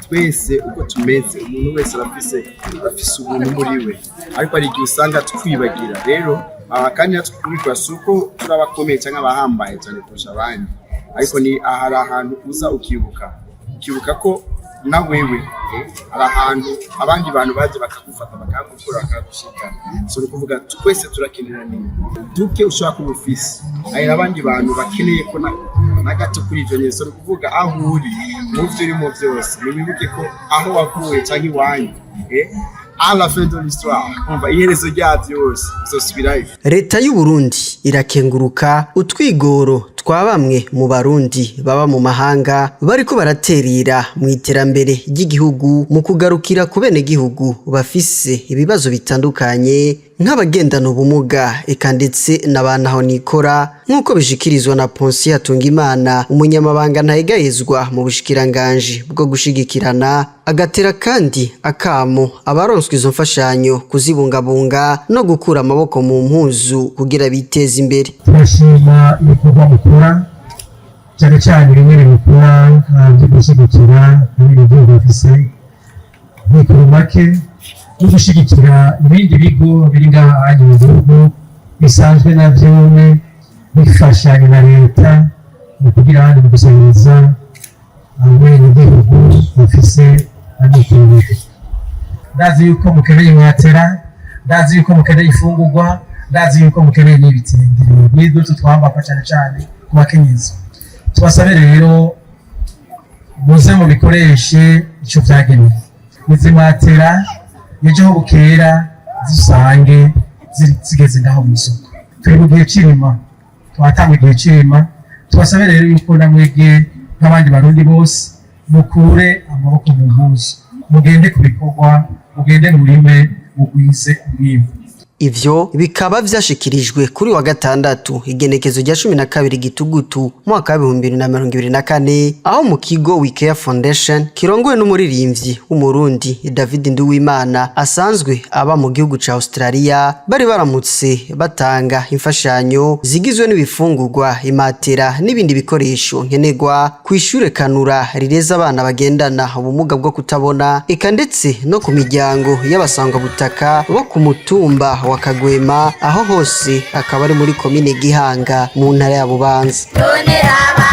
Twese uko tumeze, umuntu wese arafise ubuntu muri we, ariko hari igihe usanga twibagira. Rero aha kandi natwe kubikora si uko turi abakomeye cyangwa abahambaye cyane kurusha abandi, ariko ni hari ahantu uza ukibuka ko na wewe hari ahantu abandi bantu baje bakagufata, bakagukura, bakagushikana. So ni ukuvuga twese turakeneraniye. Duke ushobora kuba ufise, hari n'abandi bantu bakeneye ko na gato kuri ivyo nyene. So ni ukuvuga aho uri, mu vyo urimo vyose, niwibuke ko aho wavuye canke iwanyu, à la fin de l'histoire, umva, iherezo rya vyose uzosubirayo. Leta y'u Burundi irakenguruka utwigoro twa bamwe mu Barundi baba mu mahanga bariko baraterera mu iterambere ry'igihugu mu kugarukira ku benegihugu bafise ibibazo bitandukanye, nk'abagendana ubumuga, eka ndetse na ba ntahonikora, nk'uko bishikirizwa na Ponsier Hatungimana, umunyamabanga ntayegayezwa mu bushikiranganji bwo gushigikirana. Agatera kandi akamo abaronswa izo mfashanyo kuzibungabunga no gukura amaboko mu mpuzu kugira biteze imbere. Turashima ibikorwa mukora, cyane cyane bimwe mukora byo gushyigikira abenegihugu bafise mikoro make no gushyigikira ibindi bigo biri ngaha mu gihugu bisanzwe navyo bifashanya na leta mu kugira mu gusahiriza abenegihugu bafise amikoro make. Ndazi yuko mukeneye mwatera, ndazi yuko mukeneye ifungurwa, ndazi yuko mukeneye n'ibitenge n'ibyo twambakwa, cyane cyane ku bakenyezi. Tubasabe rero muze mubikoreshe ico vyagenewe. Izi matera ejo ho bukera zisange zigeze ngaho mw'isoko. Turi mu gihe c'irima, twatanga igihe c'irima. Tubasabe rero yuko namwebwe nk'abandi Barundi bose mukure amaboko mu mpuzu, mugende ku bikorwa, mugende murime, mugwize umwimbu. Ivyo bikaba vyashikirijwe kuri wa gatandatu, igenekezo rya 12 Gitugutu, mwaka wa 2024, aho mu kigo We Care Foundation kirongowe n'umuririmbyi w'Umurundi David Nduwimana asanzwe aba mu gihugu ca Australia, bari baramutse batanga imfashanyo zigizwe n'ibifungurwa, imatera n'ibindi bikoresho nkenerwa kw'ishure Kanura rireza abana bagendana ubumuga bwo kutabona, eka ndetse no ku miryango y'abasangwabutaka bo ku mutumba wa Kagwema. Aho hose akaba ari muri komine Gihanga mu ntara ya Bubanza. None raba.